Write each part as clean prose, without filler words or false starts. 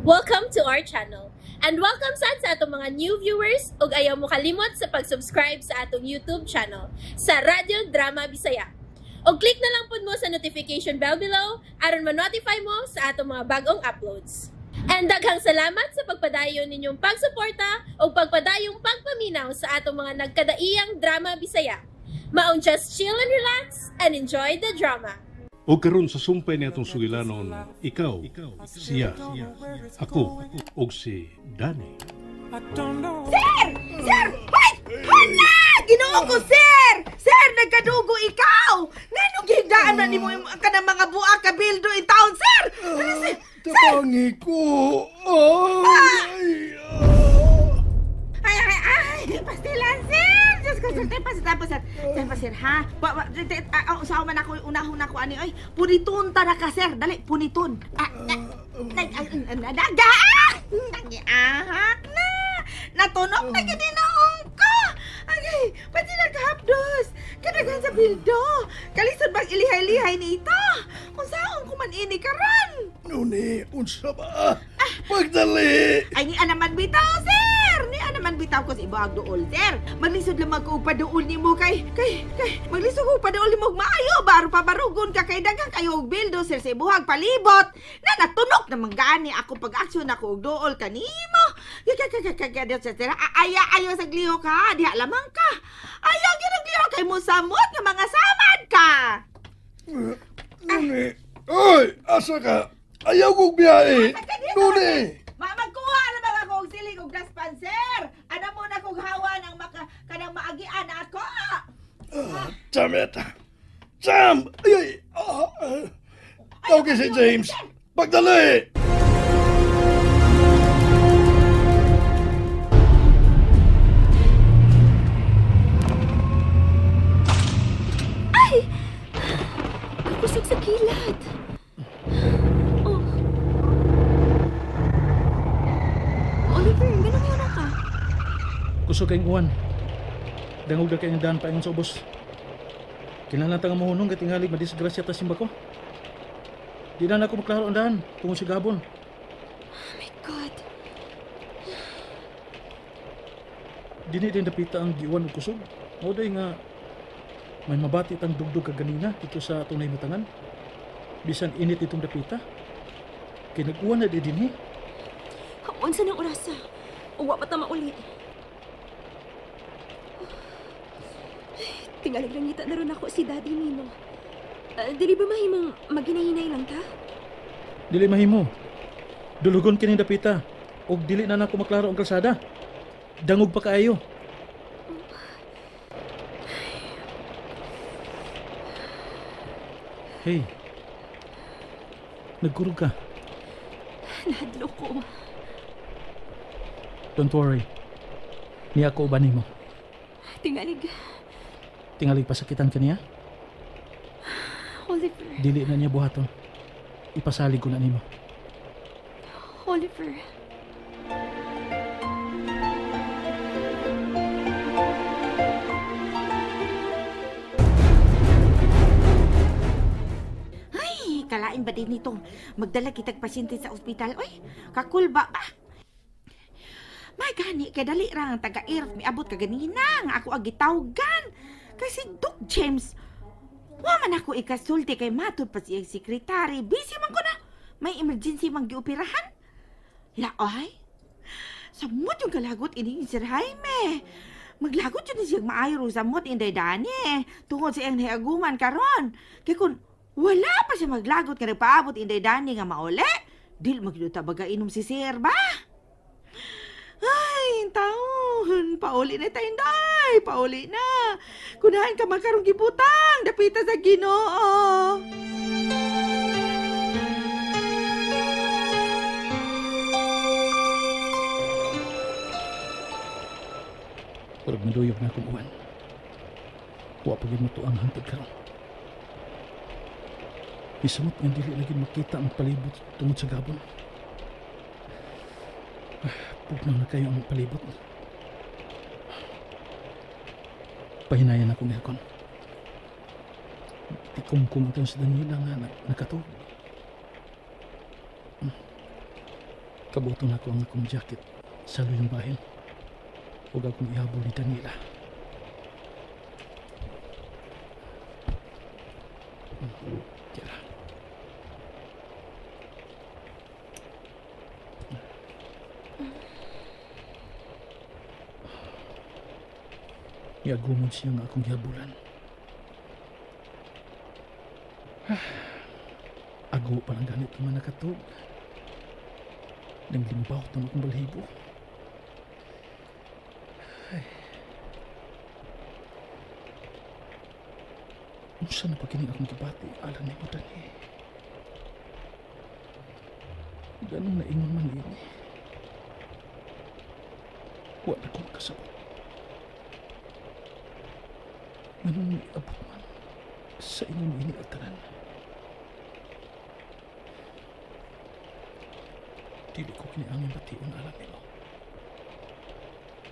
Welcome to our channel. And welcome sad sa atong mga new viewers ug ayaw mo kalimot sa pag-subscribe sa atong YouTube channel sa Radyo Drama Bisaya. Og click na lang pud mo sa notification bell below aron ma-notify mo sa atong mga bagong uploads. And daghang salamat sa pagpadayon ninyong pagsuporta ug pagpadayong pagpaminaw sa atong mga nagkadaiyang drama Bisaya. Maong just chill and relax and enjoy the drama. O karon sa sumpay ni atong sugilanon, ikaw, siya, ako, og si Danny. Sir! Sir! Hoy! Hala! Ginoo ko, sir! Sir, nagkadugo ikaw! Ngano gihigdaan na nimo kanang mga buak kabildo in town, sir? Sir! Tabangi ko! Ay! Ay, ay, ay! Pastilan, sir! Diyos ko, sir, tapos, sir. Sir, sir, ha? Usaw man ako, unahon ako, ani, ay, puniton ta na ka, sir. Dali, puniton. Nag-ahak na! Natunok na gininuong ko! Ay, pati naghapdos! Kadaghan sa bildo! Kalisod bang ilihay-lihay ni ito? Kung saan ko man ini karon? Nuni, unsa ba? Pagdali! Ay, ni naman bitaw, sir! Ni naman bitaw ko sa ibuhag duol, sir! Maglisod lamang ko paduol nimo kay maglisod ko paduol nimo maayo baro pabarugon ka kay daghang kayo og bildo, sir, sa ibuhag palibot! Na natunok naman gani ako pag-aksyon ako og duol kanimo! Aya, ayo sa glihok ha! Diha lamang ka! Ayaw ginaglihok kay mo samot nga mga samad ka! Nuni! Oy! Asa ka? Ayaw kong biyahe! Nuni! Magkuha na ba ako og siling og daspan, sir? Ano mo na kong hawa ng kanang maagian ako? Damn it! Jam! Ay! Okay si James! Pagdali! Ay! Kusog sa kilat! Oh. Oliver, ganun yun ka? Kusog kayong uwan. Dangog na kayong daan paingon sa ubos. Kinahanglan ta nga mohunong kay tingali madisgrasya ta simba ko. Di na ako maklaro ang daan tungod sa gabon. Oh my God. Dini din dapita ang giuwan og kusog. Mao day nga may mabati tang dugdug kaganina dito sa tunay matangan. Bisan init itong dapita. Kay nag-uwan na di dinhi. Unsa nang orasa? Uwa pa ta mauli. Tingalig lang ngita na ron ako si Daddy Nino. Dili ba mahimong maghinay-hinay lang ta? Dili mahimo. Dulugon kini dapita. Og dili na nako maklaro ang kalsada. Dangog pa kaayo. Hey. Nagkurog ka. Nahadlok ko. Don't worry. Niya ako uban nimo. Tingalig. Tingalig pasakitan ka niya? Oliver. Dili na niya buhaton. Ipasalig ko na nimo. Oliver. Ay, kalain ba din nitong magdala kitag pasyente sa ospital? Oy, kakulba ba? May gani, kay dali ra ang taga-irf, miabot ka ganina, nga ako agitawgan. Kay si Doc James, wa man ako ikasulti kay matud pa siyang sekretary. Busy man ko na, may emergency man gioperahan. Laay, samot yung kalagot ini Sir Jaime. Maglagot yun siyang maayo samot inday Dani. Tungod sa iyang nahiaguman karon. Kay kun wala pa siya maglagot nga nagpaabot inday Dani nga mauli, dil magluta baga inom si Sir ba? Ay, taon, pauli na tayo, inday, pauli na. Kunahan ka makarong gibutang, dapita sa Ginoo. Purag naduyog na akong uwan. Wa pa gyud mo ang hangtod karon. Isamot nga dili lagi makita ang palibot tungod sa gabon. Pugnaw na kayo ang palibot. Pahinayan akong aircon. Tikumkum ito sa Daniela nga nakatog. Kabuto na ko ang akong jacket sa luyong bahin. Huwag akong ihabol ni Daniela. Tira. Iagumon siya nga akong gihabulan. Ago pa lang ganito man nakatog. Nang limbaw itong akong balhibo. Ay. Unsa na pa kini akong gibati alang nimo, Dani? Ganong naingon man ini. Wa na ko makasabot. Nganong niabot man sa ingon ini ang tanan. Dili ko kiniangin bation alang nimo.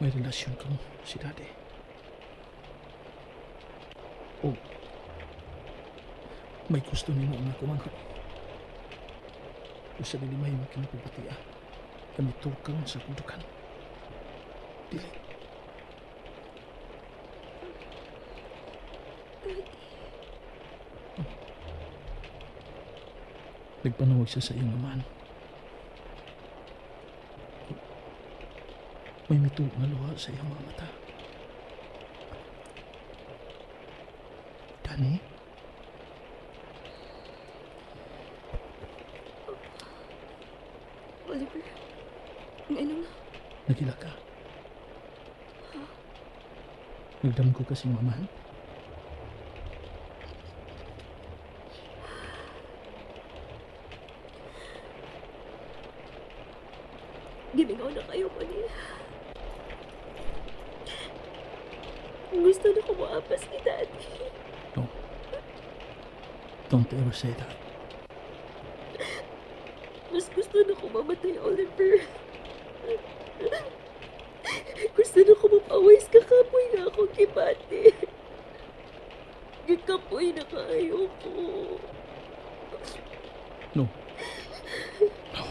May relasyon ka mo si Daddy. O may gusto nimo ang ako manghod. Usa dili may makinapagbatia. Kami tukang sa kundukan. Dili. Daddy. Nagpanawag siya sa iyong amahan. May mituo nga luha sa iyang mga mata. Dani? Oliver, nganong? Nagila ka. Nagdamgo ka sa iyong amahan? Gimingaw na kayo ko niya. Gusto na ko maapas ni Daddy. No. Don't ever say that. Mas gusto na ko mamatay, Oliver. Gusto na ko mapawis kakapoy na akong kibati. Gikapoy na kaayo ko. No. No.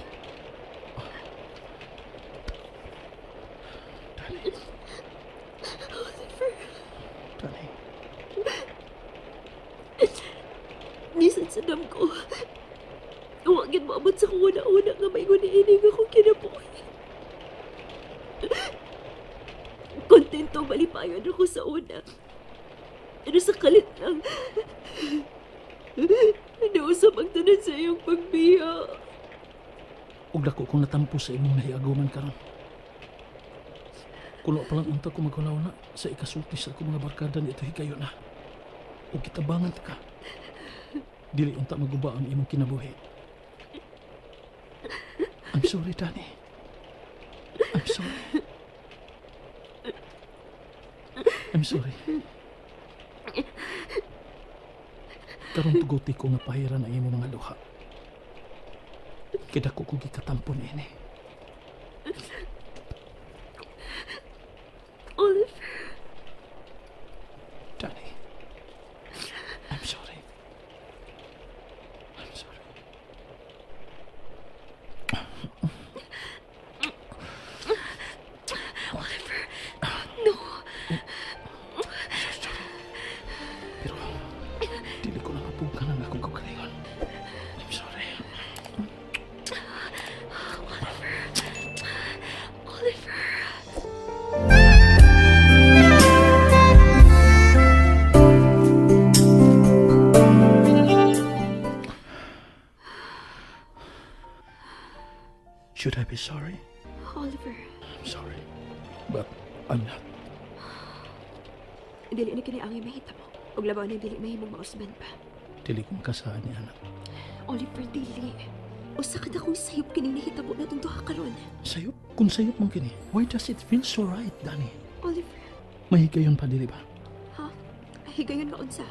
Dani. Oliver. Dani. Bisan sa dam ko. Huwagin mo abot sa kung una-una nga may guniinig akong kinabuhi. Kontento malipayon ako sa una. Pero sa kalit lang, nausap ang tanan sa iyong pagbiya. Ug dako kong natampo sa imong nahiaguman karon. Kuno pa lang unta ko maghuna-huna sa ikasulti sa akong mga barkada ni ito higayon na. Ug kitabangan ta ka. Dili unta maguba ang imong kinabuhi. I'm sorry, Dani. I'm sorry. I'm sorry. Karon tuguti ko nga pahiran ang imong mga luha. Kay dako kong gikatampon ini. Oliver. Dani. I'm sorry. I'm sorry. Oliver, no. Sorry. Pero, dili ko na mapugkan ang akong kaugalingon. I'm sorry. Oliver. Oliver. Should I be sorry? Oliver. I'm sorry, but I'm not. Dili na kini ang mahitabo. Ug labaw na dili mahimong mausban pa. Dili ko makasahan ni anak. Oliver, dili. Usa ka dakong sayop kining nahitabo na itong duha karon. Sayop? Kung sayop man kini, why does it feel so right, Dani? Oliver. May higayon pa, dili ba? Ha? Higayon nga unsa?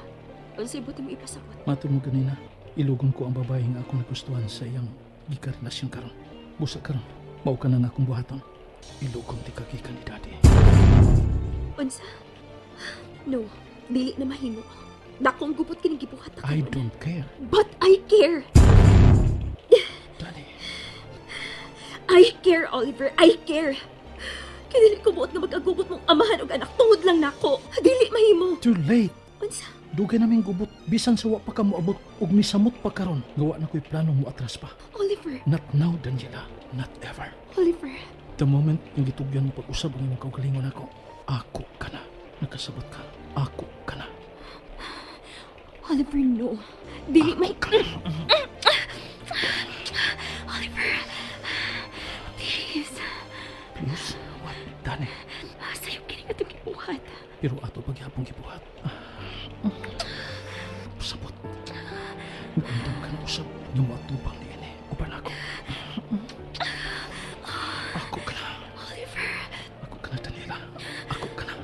Unsay buti mo ipasabot? Matod mo ganina, ilugon ko ang babae nga akong nagustuhan sa iyang gikarelasyon karon. Busa karon, mao ka na nga akong buhaton. Ilugon ti kagikan ni Daddy. Unsa? No, dili na mahimo. Dakong gupot kining gibuhat na I karon. don't care. But I care. Daddy. I care, Oliver. I care. Kaya dili ko buot nga mag-agugot mong amahan og anak tungod lang nako. Dili mahimo. Too late. Unsa? Dugay naming gubot. Bisan sa wa pa ka moabot ug misamot pa karon. Gawa na ko'y plano mo atras pa. Oliver. Not now, Daniela. Not ever. Oliver. The moment nga gitugyan mo pag-usab ang imong kaugalingon ako, ako ka na. Nakasabot ka. Ako ka na. Oliver, no. Dili may... Oliver. Please. Please? What? Dani. Sayop kini atong gibuhat. Pero ato paghapong gibuhat. Sabot. Naundang ka na usab nga moatubang ni ini. Uban ako. Ako ka na. Oliver. Ako ka na, Daniela. Ako ka na.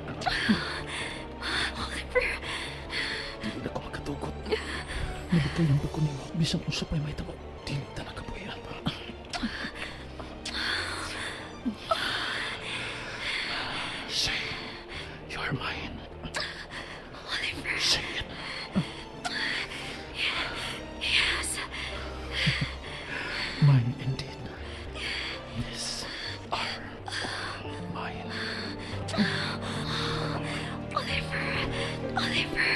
Oliver. Dili na ko makatugot. Nabikayan pa ko nimo. Bisan unsa pa'y mahitabo. Dili ta nakabuhian pa. Say, you're mine. Oliver. Say it. Yes. Mine indeed. This are mine. Oliver. Oliver.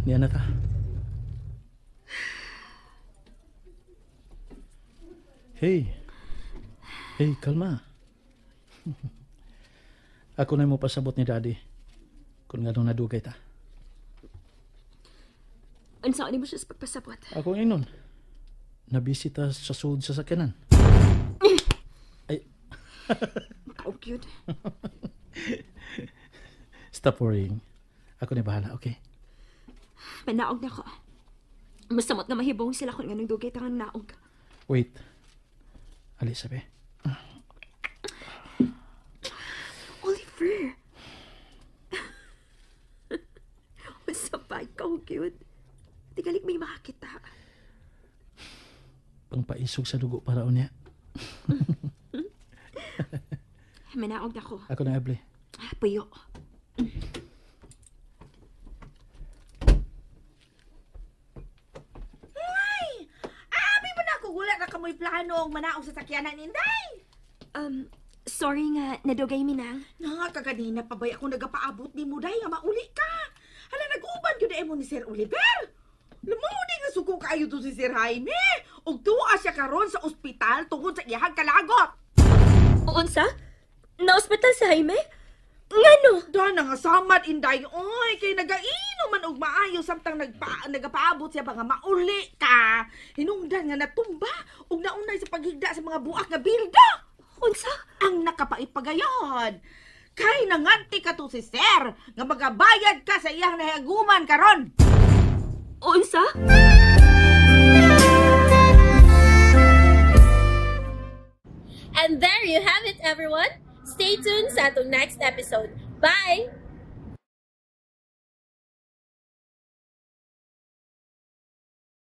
Niya na ta. Hey. Hey, kalma. Ako na mo pasabot ni Daddy. Kung nga nung nadugay ta. Unsa ni mo siya sa pagpasabot? Ako inon. Nabisita sa sud sa sakyanan. Ay. Oh, cute. Stop worrying. Ako na bahala, okay? Manaog na ko. Masamot nga mahibong sila kung nganong dugay tangang naog. Wait. Ali, sabi. Oliver! Masabay ka, oh, cute. Tigalik may makakita. Pangpaisog sa dugo para unya. Manaog na ko. Ako na, Eble. Puyo. Ay! Abi mo na ako wala na kamoy plano ang manaog sa sakyanan, Inday. Sorry nga, nadugay mi na. Nga, kaganina pa ba'y ako nagapaabot ni mo, Day, nga mauli ka. Hala, nag-uban yun na mo ni Sir Oliver. Lumuni nga suko kayo to si Sir Jaime. Ug tuwa siya karon sa ospital tungod sa iyahang kalagot. Unsa? Na-ospital si Jaime? Ngano? Dana nga samad, Inday. Oy, kay nagainom man og maayo samtang nagapaabot siya ba nga mauli ka. Hinungdan nga natumba ug naunay sa paghigda sa mga buak nga bilda. Unsa? Ang nakapaipagayon. Kay nanganti ka to si Sir nga magabayad ka sa iyang nahiaguman karon. Unsa? And there you have it, everyone. Stay tuned sa atong next episode. Bye!